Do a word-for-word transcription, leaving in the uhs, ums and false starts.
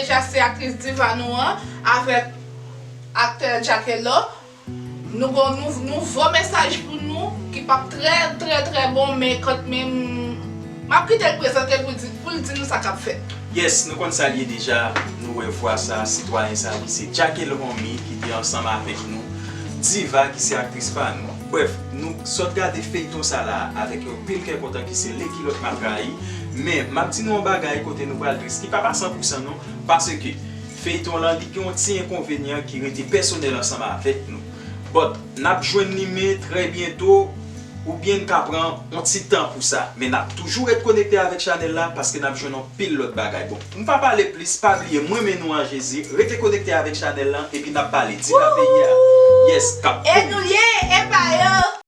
Deja se aktris diva nou an avèk aktè Jackelo. Nou gon nou, nouvo mesaj pou nou ki p ap trè, trè, trè bon, men kanmenm, m ap kite l prezante pou di, pou l di nou sa k ap fèt. Yes, nou konn sa l ye deja, nou wè vwa sa, sitwayen sa ki se Jackelo Homie ki te ansanm avèk nou. Diva ki se aktris pa nou. Brèf, nou sot gade feyton sa la avèk yon pil kè kontan ki se Lekilòt Matrayi. Men, m ap di nou yon bagay kote nou pral tris, ki pa pa san pou san non, paske feyton lan li gen yon ti enkonvenyan ki rete pèsonèl ansanm avèk nou. But, n ap jwenn li men trè byento, oubyen n ka pran yon ti tan pou sa. Men n ap toujou ret konekte avèk chanèl la paske n ap jwenn yon pil lòt bagay. Bon, m pa pale plis, pa bliye, m renmen nou an Jezi. Rete konekte avèk chanèl lan, epi n ap pale. Diva peyi a. Yes, k ap E nou ye, e